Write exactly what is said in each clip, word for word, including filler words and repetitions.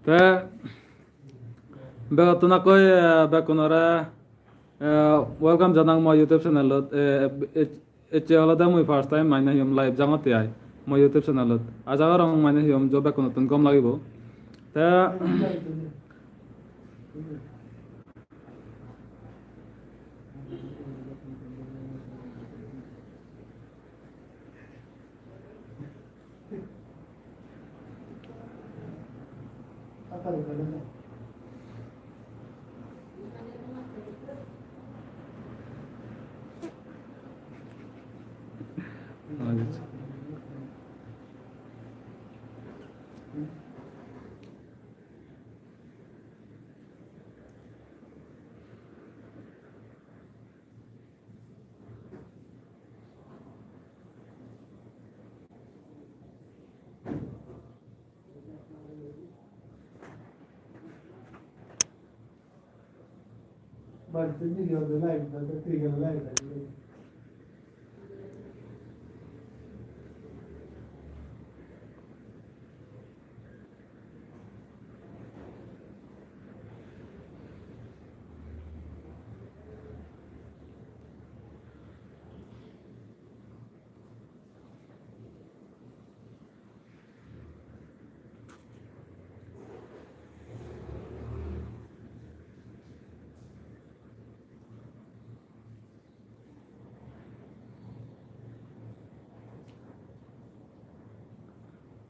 Te begottun akkoi, eh, bekkunore, eh, welcome janang mo YouTube channelot. Eh, ec-, ecche olode mui first time mane hi hom live jangotte ai mo YouTube channelot. Aja gorong mane hi hom jo bekkunottun gom lagibo. Te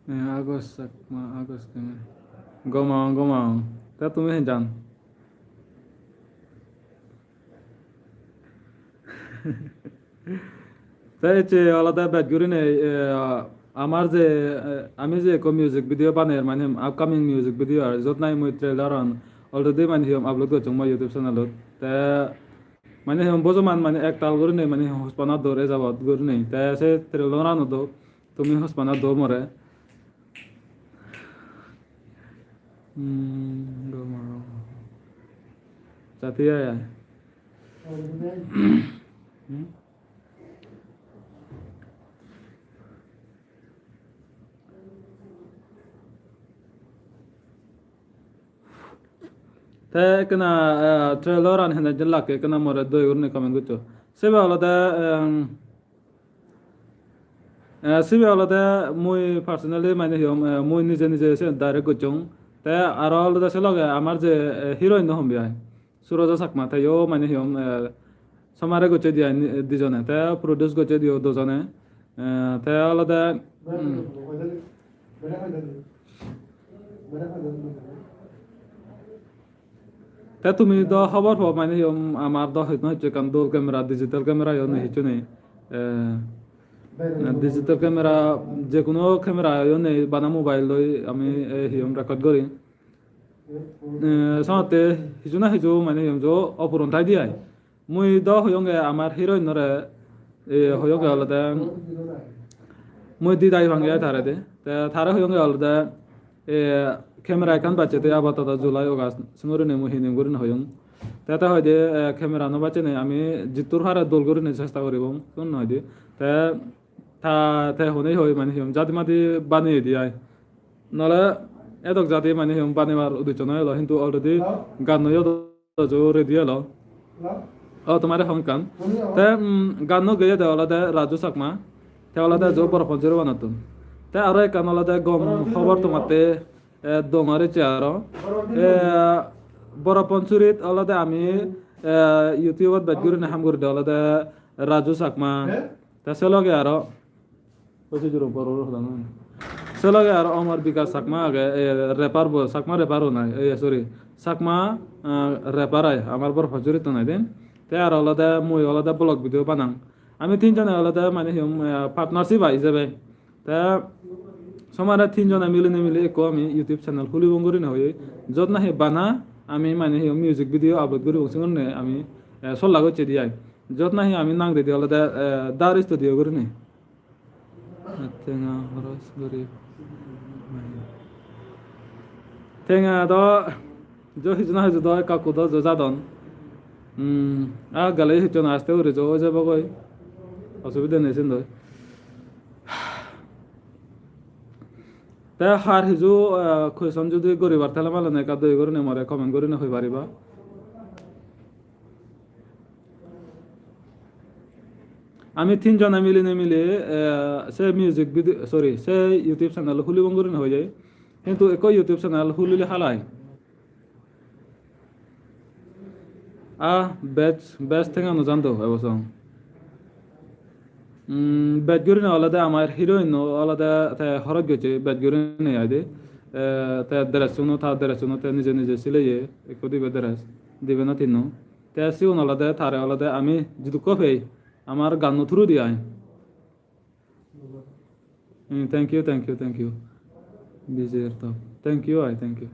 Eh, Agos Chakma, Agos Chakma. Gom agon, gom agon. Ta tumi he jan? Te ecche olode bej gurinei, eh, amar je, eh, ami je ekko music video baner, mane upcoming music video ar, jiyot nahi mui trailer an already mane hi hom upload gocchong mo YouTube channelot. Te mane hi hom bojoman mane ektal gurinei mane hi hom hospana dor e jabot gurinei. Te se trailer ano do tumi hospana do more. Hmm, do mo. Jati ai ai. Hmm? Te ekkena, eh, trailer an hene je lakke ekkena more doi gurinei comment goccho. Sebe olode, em, eh, sibe olode mui personally mane hi hom, eh, mui nije nije se direct gocchong. Te aro olode se loge amar je, eh, heroine no hombi ai. Surojo Chakma, teyo mane hi hom, eh, somare gocche di ai ni-, dijone, te produce gocche diyo dojone. Eh, te olode, hmm. Te tumi do hobor po mane hi hom, amar do hono hissu ekkan dol camera, digital camera yo nei, hissu nei. Eh, digital camera, je hono camera yo nei, bana mobile loi ami, eh, hi hom record gori. Eh, senotte hissu na hissu mane hi hom jo opuron thai di ai. Mui do hoyonge amar heroine-ore, eh, hoyonge olode mui di dagi pange ai tare de. Te tare hoyonge olode, eh, camera ekkan bacche de apatoto July, August singorine mui hinim gurine hoyong. Te te hoide, eh, camera no bacchene ami jittur pare dol gurine chesta guribong, sun hoide. Te ta, te honei hoi mane hi hom jadi madi baneye di ai. Nole edok jadi mane hi hom banebar uddeccho noi elo, hintu already ganno yo do jo ready elo. O, tomare hon ekkan. Te, mm, ganno geye de olode Raju Chakma. Te olode jo Borapansury banattun. Te aro ekkan olode gom hobor tomatte, eh, dongor ecche aro. Eh, Borapansurit olode ami, eh, YouTube-ot bej gurinei ham guri de olode Raju Chakma. Te se loge aro Oi, se juro bor bor hoda noi. Se loge aro Amar Bikash Chakma age, eh, rapper bo, Chakma rapper o nai, eh, sorry, Chakma, eh, rapper ai, amar Borapansuritto nai den. Te aro olode mui olode vlog video banang. Ami tinjone olode mane hi hom, eh, partnership ai ijebe. Te somare tinjone milinei mili ekko ami YouTube channel hulibong gurinei hoye. Jot nahi bana ami mane hi hom music video upload guribong sigunne ami, eh, solla gocche di ai. Jot nahi ami nang didi olode, eh, Dar Studio gurinei. Tenga horos guri. Tenga do jo hiju na hiju do ekka ekku do jo jadon. Hmm, a gele hiju na aste guri jo oi jabo goi. Osubide nei sen doi. Te har hiju, eh, question judi guribar thele malone ekka doye gurinei more comment gurinei hoi pariba. Ami tinjone milinei mili, eh, se music video, sorry, se YouTube channel hulibong gurinei hoye. Hintu ekko YouTube channel hulile halai. Ah, bej, bej tenga no jan do ebo song. Mm, bej gurinei olode amar heroine-o olode te horoj gocche bej gurinei ai de. Eh, te dress-uno, ta dress-uno te nije nije sileye, ekko dibe dress, dibe na tinno. Te sigun olode tare olode ami jidukko pei, amar ganno through di ai. Hmm, thank you, thank you, thank you. Bijer to. Thank you, ai, thank you.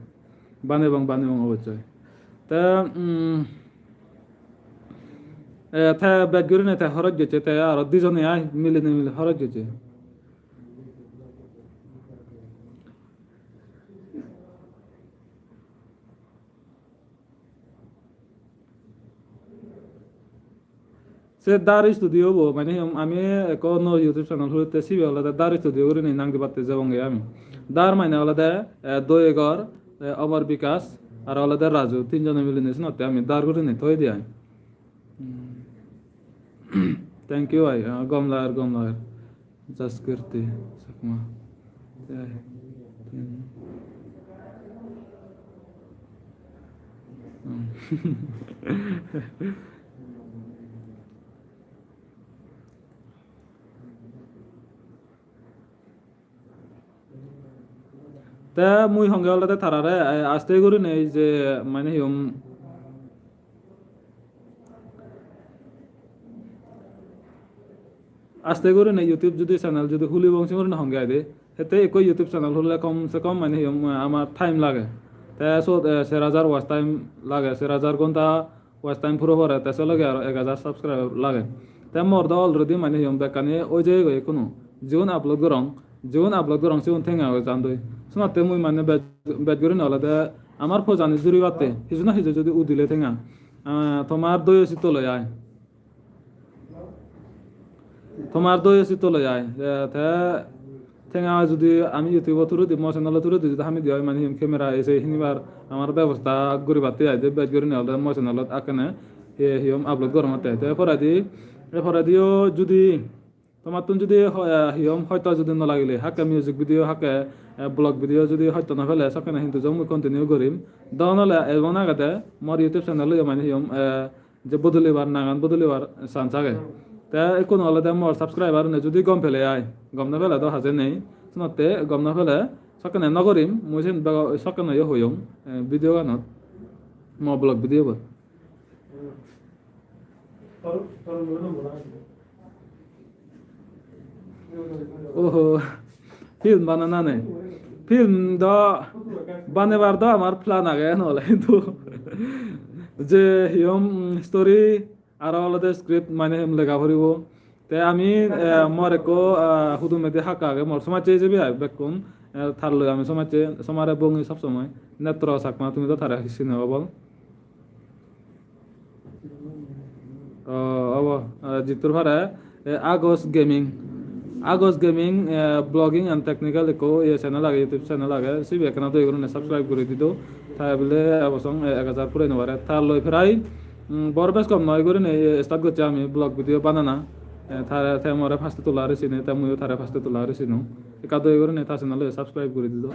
Banebong, banebong obossoi. Te, mm, eh, te bej gurinei te horoj gocche, te aro dijone ai, milinei mili horoj gocche. Se Dar Studio bo, mane hi hom, ami ekko nuo YouTube channel hulitte sibe olode Dar Studio gurinei nang dibatte jebonge ami. Dar mane olode, eh, Doyegor, eh, Omar Bikash, aro olode Raju, tinjone milinei senotte ami Dar gurinei thoi di ai. Hmm. Thank you, ai, ah, gom lager, gom lager. Jaskirti Chakma. Jai. Hmm. Te mui honge olode tarare, eh, aste gurinei je mane hi hom, aste gurinei YouTube judi channel judi hulibong se gurinei honge aide. Hette ekko YouTube channel hulile kom se kom mane hi hom, eh, amar time lage. Te sot, eh, ser hajar watch time lage, ser hajar ghonta watch time puro pore, te se loge aro ek hajar subscriber lage. Te mor do already mane hi hom bekkani oi jeyegoi ekkunu. Jigun upload gorong, jigun upload gorong sigun tenga oi jandoi. Senotte mui mane bej, bej gurinei olode amar pojani juribatte hiju na hiju judi udile tenga, ah, tomar Doye Sitto loi ai. Tomar Doye Sitto loi ai. Eh, te tenga judi ami YouTube-o through di, mo channel-o through di judi hamidi oi, mane hi hom camera ese hinibar amar bebosta guribatte ai de, bej gurinei olode mo channel-ot akkene hi, hi hom upload gorongotte. Te poredi, te porediyo judi tomattun judi ho-, eh, hi hom hoito judi no lagile, hakke music video, hakke, eh, vlog video judi hoito no pele, sokkene hintu jong mui continue gorim. Don ole ebon agede mor YouTube channel-o mane hi hom, eh, je bodolibar, nangan bodolibar chance age. Te ekkunu olode mor subscriber-une judi gom pele ai, gom no pele do haje nei, senotte gom no pele sokkene no gorim, mui sen bego sokkene yo hoyong, eh, video ganot, mo vlog video bot. Oho, film banana nei. Film do banebar do amar plan age, nole hintu je hi hom, mm, story aro olode script mane hi hom lega poribo. Te ami, eh, mor ekko, eh, hudumedi hakka age, mor somajje hijebi ai bekkun, eh, tar loi ami somajje, somare bongi sob somoi. Netro Chakma, tumi do tare sino obol. Oh, obo, eh, jittur pare, eh, Agos Gaming. Agos Gaming, eh, Vlogging and Technical ekko, eh, channel age, YouTube channel age. Sibe ekkena doi gurine subscribe guri dido. Tai bile ebo song, eh, ek hajar pure no pare. Tar loi prai, mm, bor bej kom noi gurine, eh, start gocche ami vlog video banana. Eh, tare, te more first-e tula aro sine, te muiyo tare first-e tula aro sino. Ekka doi gurine ta channel-o subscribe guri dido.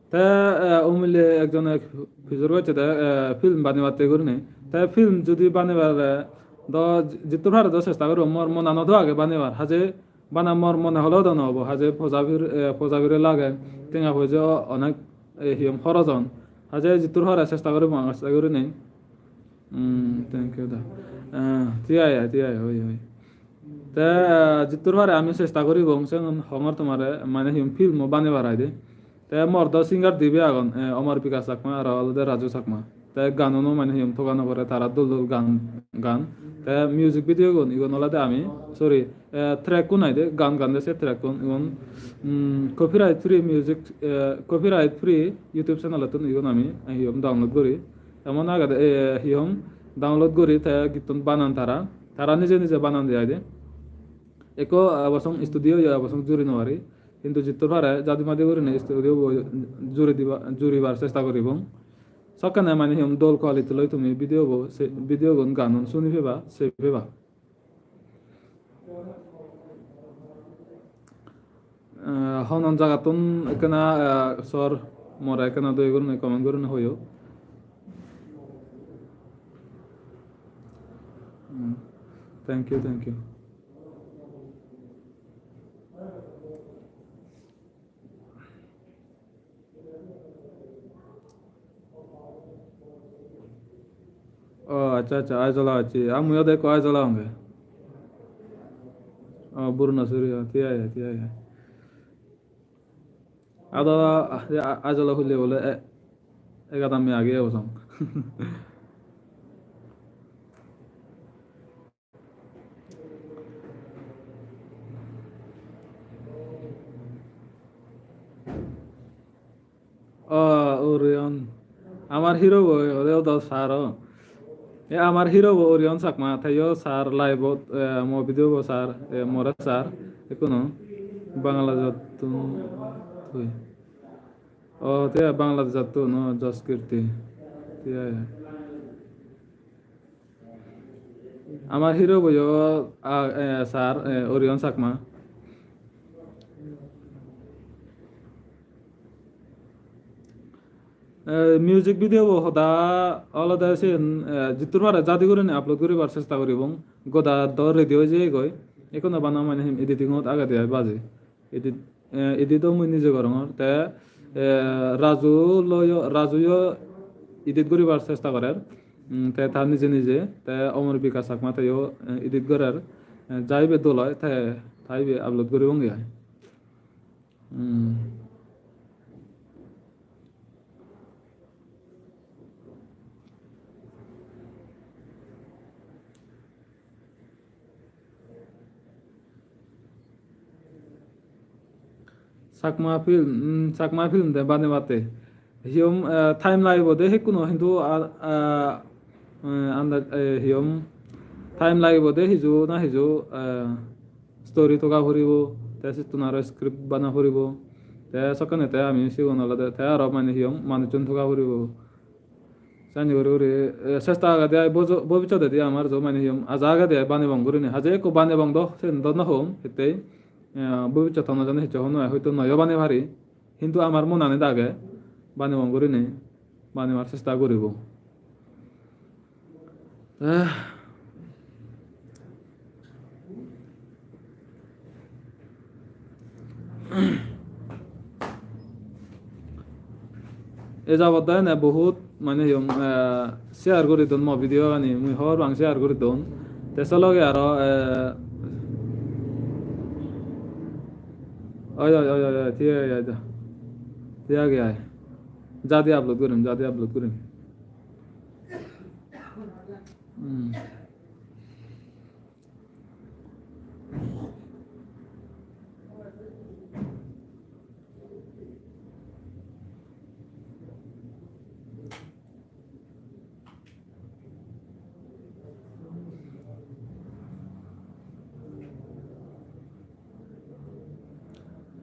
Te, eh, umile ekjone pijor gocche de, eh, film banebatte gurinei. Te film judi banebare do jittur pare do chesta guribo, mor monanot do age banebar. Haje bana mor mone hole do no obo. Haje poja pir-, eh, poja pire lage, tenga poje o-, onek, eh, hi hom, horoj on. Haje jittur pare chesta guribo, aste gurinei. Hmm, thank you da. Ah, thik age, thik age, oi, oi. Te, ah, jittur pare ami chesta guribong, sen hongor tomare, mane hi hom, film-o banebar aide. Te mor do singer dibe agon, eh, Omar Bikash Chakma aro olode Raju Chakma. Te ganuno mane hi hom, toga no pore, tara dol dol gan gan. Te music video gun, igun olode ami, sorry, eh, track kun aide, gan gande se track kun, igun, mm, copyright free music, eh, copyright free YouTube channel-ottun igun ami, eh, hi hom, download guri. emon agede, eh, hi hom, download guri te gittun banan tara. Tara nije nije banan de aide. Ekko ebo song studio yo ebo song juri no pari. Hintu jittur pare jadi madi gurinei studio bo juri diba, juribar chesta guribong. Sokkene mane hi hom dol quality loi tumi video bo, se video gun ganun suni peba, sei peba. Eh, hon hon jagattun ekkena, eh, sor more ekkena doi gurinei comment gurinei hoyo. Hmm. Thank you, thank you. O, accha, accha, Aizawl hocche. Ah, mui ode ekko Aizawl onge. O, Burunasuri, o, thik age, thik age. Ado, ah, Aizawl hule bole, e, egadami age ebo song. O, Orion. Amar hero bo, ode odo sir o. E, amar hero bo Orion Chakma, teyo sir live-ot, e, mo video bo sir, e, more sir, ekkuno Bangladesh-ottun tui. O, te Bangladesh-ottun, o, Joskirti. Te, e. Amar hero boyo, a, e, sir, e, Orion Chakma. E, music video bo hoda olode siyen, e, jittur pare jadi gurinei upload guribar chesta guribong. Goda do ready oi jeyegoi. Ekkuno bana mane hem editing-ot agede ai baji. Edit, eh, edit-o mui nije gorongor. Te, eh, Raju loyo, Rajuyo edit guribar chesta gorer. Mm, te ta nije nije, te Omar Bikash Chakma teyo, eh, edit gorer. Eh, jaibe dol oi, te, ta ibe upload guribonge ai. Mm. Chakma film, mm, Chakma film de banebatte. Hiyom, eh, time lagibo de hekkuno, hintu a, a, eh, andaj, eh, hiyom time lagibo de hiju na hiju, eh, story toga puribo, te sittun aro script bana puribo. Te sokkene te ami sigun olode, te aro mane hiyom manuchun toga puribo. Sani guri guri, eh, sesta agede ai bojo-, bobissodedi amar jo mane hiyom aja agede ai banebong gurinei. Haje ekko banebong do, sen do no hom, hittei, eh, bobissot hono jone hissu hon noi, hoito noyo banei pari. Hintu amar monanit age, banebong gurinei, banebar chesta guribo. Eh. E jabot do ene bohut mane hiyom, eh, share guri don mo video ani, mui hobor pang share guri don. Te se loge aro, eh, oi, oi, oi, oi, oi, thik age, oi, oi, thik age ai. Jadi upload gurim, jadi upload gurim. Hmm.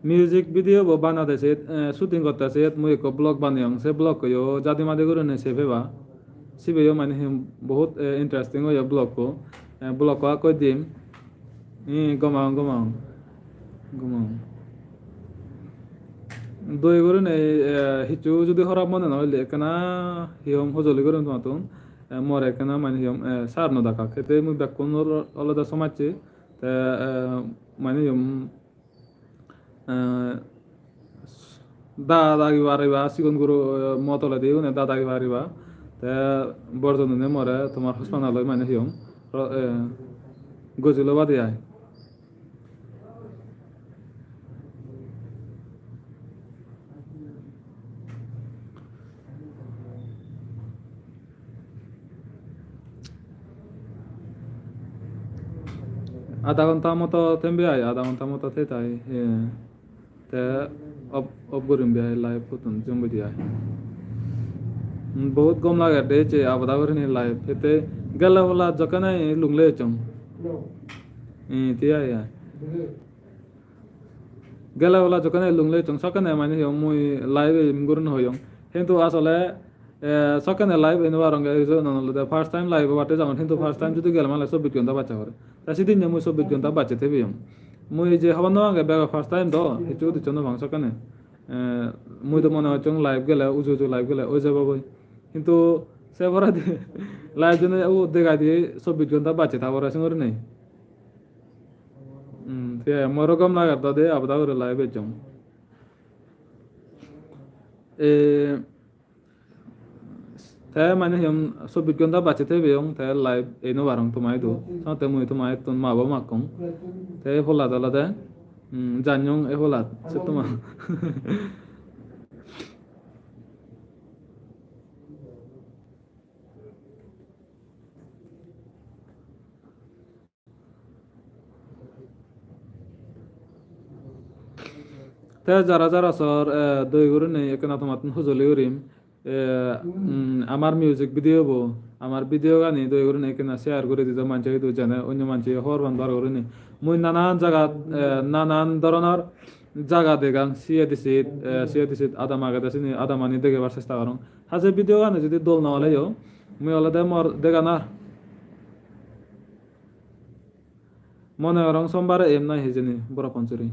Music video bo banade siyot, eh, shooting gotte siyot mui ekko vlog baneyong. Se vlog-ko yo jadi madi gurinei sei peba. Sibe yo mane hi bohut, eh, interesting oye vlog-ko. Eh, vlog-ko akkoi dim. Hi, gom agon, gom agon. Gom agon. Doi gurinei, eh, hissu judi horap mone no oile ekkena hi hom hojoli gurim tomattun. Eh, more ekkena mane hi hom, eh, sar no dakak. Ete mui bekkunor olode somajje. Te, eh, mane hi hom, eh, da dagi pariba, sigon guro, eh, mo toledi une da dagi pariba. Te bor jonune more tomar hospanaloi mane hi hom, ro-, eh, gojilo badi ai. Adha ghonta moto thembi ai, adha ghonta moto thei thai, eh. Te off, off gurim bi ai, live pottun jumbi di ai. Hmm, bahut gom lager de je abada gurinei live. Hete gele pola jokkene Lunglei ecchong. Hmm, tiya, iya. Gele pola jokkene Lunglei ecchong, sokkene mane hi hom mui live em gurinei hoyong. Hintu asole, eh, sokkene live ei no parong, ei je non olode first time live obatte jangor, hintu first time judi gele male chobbish ghonta bacche pore. Ta sidinne mui chobbish ghonta bacche thebeyong. Mui je hobor no pang ge bego first time do, hissu udiccho no pang sokkene. Eh, mui do mone gocchong live gele, uju uju live gele oi jebo goi. Hintu se poredi live jone u dega diye chobbish ghonta bacche ta pore singori nei. Hmm, te moro gom lager do de abada guri live ejjong. E, te mane hi hom chobbish ghonta bacche thebeyong, te live ei no parong toma idu. Senotte mui toma ittun mabo makkong. Te ei polat olode, hmm, janyong ei polat, se toma. Te jara jara sor, eh, doi gurinei ekkena tomattun hojoli gurim. Eh, mm, amar music video bo, amar video gani doi gurinei ekkena share guri dido manje idu jene onyo manje hobor pan bar gurinei. Mui nanan jagat, eh, nanan doronor jaga degang, C A D C, eh, C A D C adam agede sini adamani degebar chesta gorong. Haje video gani judi dol no oleyo, mui olode mor deganar mone gorong sombare em nai hijeni Boro Pansuri.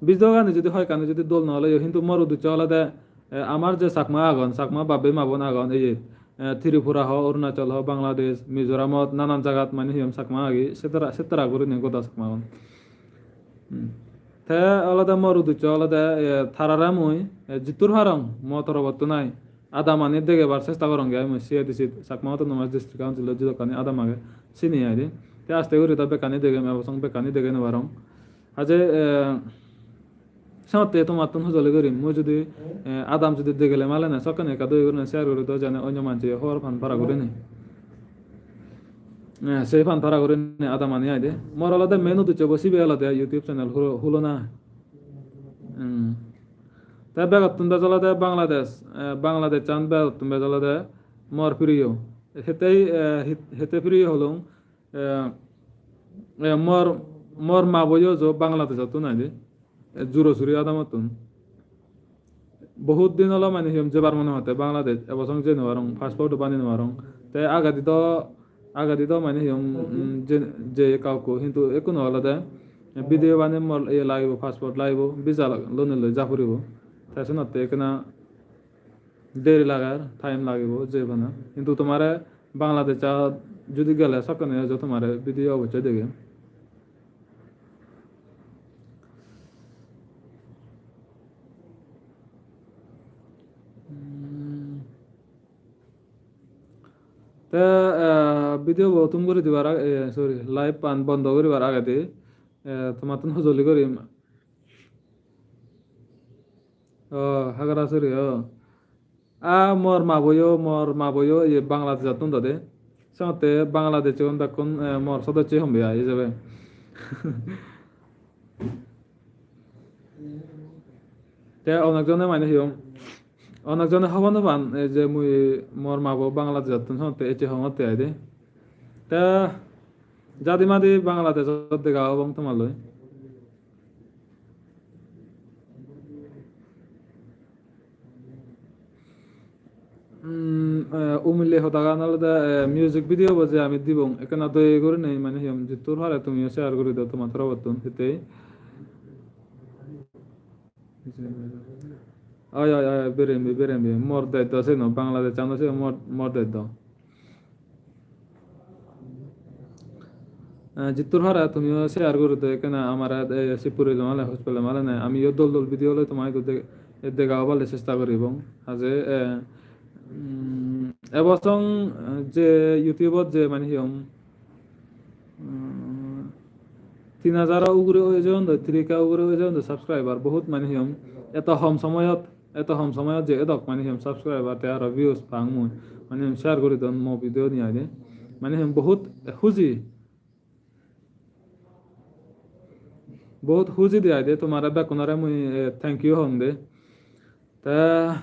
Video gani judi hoyekkani judi dol no oleyo, hintu mor uddeccho olode, eh, amar je Chakma agon, Chakma bab-bei ma-bon agon, ei, eh, Tripura ho, Arunachal ho, Bangladesh, Mizoramot nanan jagat mane hi hom Chakma agi, settara, settara gurinei goda Chakma agon. Hmm. Te olode mor uddeccho olode, eh, tarare mui, eh, jittur parong mo torobottun ai adamani degebar chesta gorongge ai mui, C A D C, Chakma Autonomous District Council-o jidokkani adam age sini ai de. Te aste guri do bekkani degem, ebo song bekkani dege no parong. Haje, eh, senotte tomattun hojoli gurim, mui judi, eh, adam judi degele male na, sokkene ekka doi gurinei share guri do jene onyo manje hobor pan para gurinei. Eh, se pan para gurinei adamani ai de. Mor olode main uddeccho bo sibe olode YouTube channel hulo-, hulona. Hmm. Te begottun bej olode Bangladesh, eh, Bangladeshan begottun bej olode mor priyo. Hete, eh, hit-, hete priyo holung, eh, eh, mor, mor ma boyo jo Bangladesh-ottun ai de. Eh, Juro Suri adamottun. Bohut din olo mane hi hom jebar mone hotte Bangladesh, ebo song jei no parong, passport-o bani no parong. Te agedi do, agedi do mane hi hom, mm, je, je ekka ukko, hintu ekku no olode video bani mor iye lagibo, passport lagibo, visa la-, lonei loi ja puribo. Te senotte ekkena deri lager, time lagibo jei bana. Hintu tomare Bangladesh-ot judi gele sokkene ejo tomare video obossoi degem. Hmm. Te, eh, video bo thum guri dibar age, eh, sorry, live an bondo guribar agedi, eh, tomattun hojoli gorim. Oh, Hagarasuri, oh. Ah, mor ma boyo, mor ma boyo, ye Bangladesh-ottun dode. Senotte Bangladesh-ottun bekkun, eh, mor sodocche hombe ai ijebe. Te onekjone mane hi hom, onekjone hobor no pan, ei je mui mor ma bo Bangladesh-ottun senotte ecche hongotte ai de. Te jadi madi Bangladesh-ot dega obong tomar loi. Hmm, eh, umile hodagan olode, eh, music video bo je ami dibong, ekkena doye gurinei mane hi hom jittur pare tumiyo share guri do toma torobottun hittei. Oi, oi, oi, berembi, berembi. Mor dej do seno, Bangladesh ano seno mor, mor dej do. Eh, jittur pare tumiyo share guri do ekkena amare, eh, sip puri lomale, hoj pele male ne. Amiyo dol dol video loi toma idu de-, dega obale chesta guribong. Haje, eh, mm, ebo song, eh, je YouTube-ot je mane hi hom, mm, tin hajar ugure oi jeyon do, three K ugure oi jeyon do subscriber, bohut mane hi hom, eto hom somoyot, eto hom somoyot je edok mane hi hom subscriber te aro views pang mui, mane hi hom share guri don mo video ni ai de, mane hi hom bohut huji, bohut huji de ai de, tomare bekkunore mui, eh, thank you hong de. Te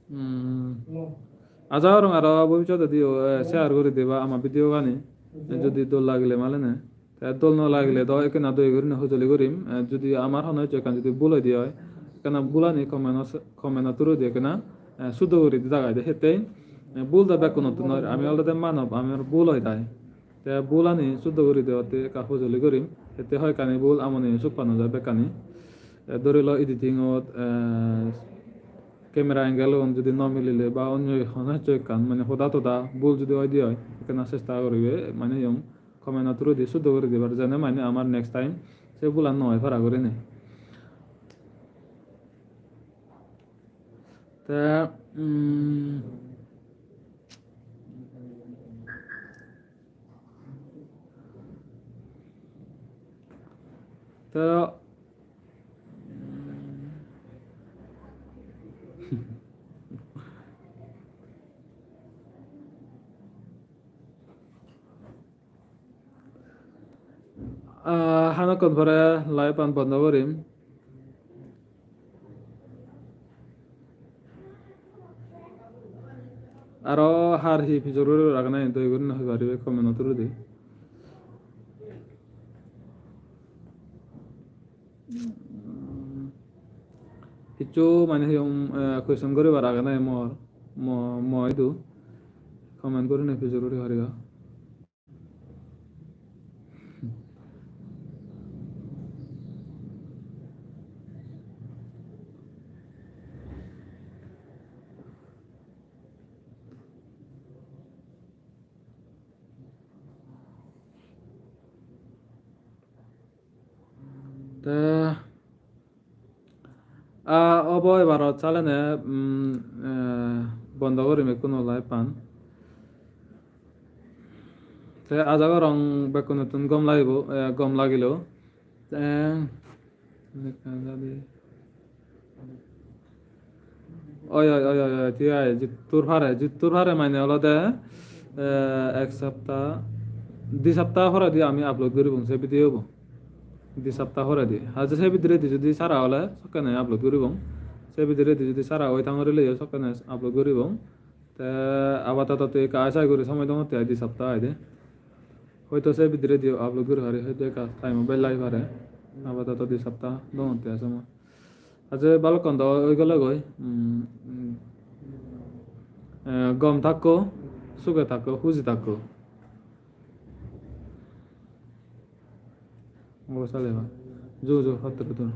Hmm. Aja gorong aro bobissotedio, eh, share guri diba ama video gani. Eh, jodi dol lagile malene. Te dol no lagile do ekkena doi gurinei hojoli gurim. Eh, jodi amar hono hissu ekkan jodi bul oide oi, ekkena bulani comment-o, comment-o through di ekkena, eh, suddo guri di dagai de. Hittei, eh, bul do bekkunottun noi, ami olode manob, amar bul oi dai. Te bulani suddo guri debatte ekka hojoli gurim. Hittei hoyekkani bul amoni suk pano jai bekkani. Eh, dhori lo editing-ot, eh, camera angle-un jodi no milile ba onyo hono hissu ekkan mane hoda toda bul jodi oide oi, ekkena chesta guribe mane iyong comment-o through di suddo guri dibar, jene mane amar next time se bhulan no oi para gurinei. Te, mm, te, Ah, hanukkon pore live-an bondo gorim. Aro har hi pijor guri ragana, doi guri no hoi paribe comment-o through di. Hissu mane hi hom, eh, question guribar age nahi mor? Mo-, mo idu comment gurinei pijor guri pariba. Te, ah, obo ebarot salene, mm, eh, bondo gorim ekkuno live-an. Te aja gorong bekkunottun gom lagibo, eh, gom lagilo. Te, oi, oi, oi, oi, oi, thik age, jittur pare, jittur pare mane olode, eh, ek sapta, di sapta poredi ami upload guribong se video bo. Di sapta poredi. Ar je se bidiredi jodi sara ole sokkene upload guribong. Se bidiredi jodi sara oi tangorileyo sokkene upload guribong. Te apatoto ekka ai sai guri somoi dongotte ai di sapta aide. Hoito se bidiredi upload guri pari, hoito ekka time-o bel lagi pare. Apatoto di sapta dongotte ai somoi. Aje balukkun do oi gele goi. Mm, mm. Eh, gom thakko, suge thakko, huji thakko. Obo sale ba. Ju, ju, hottoro tun.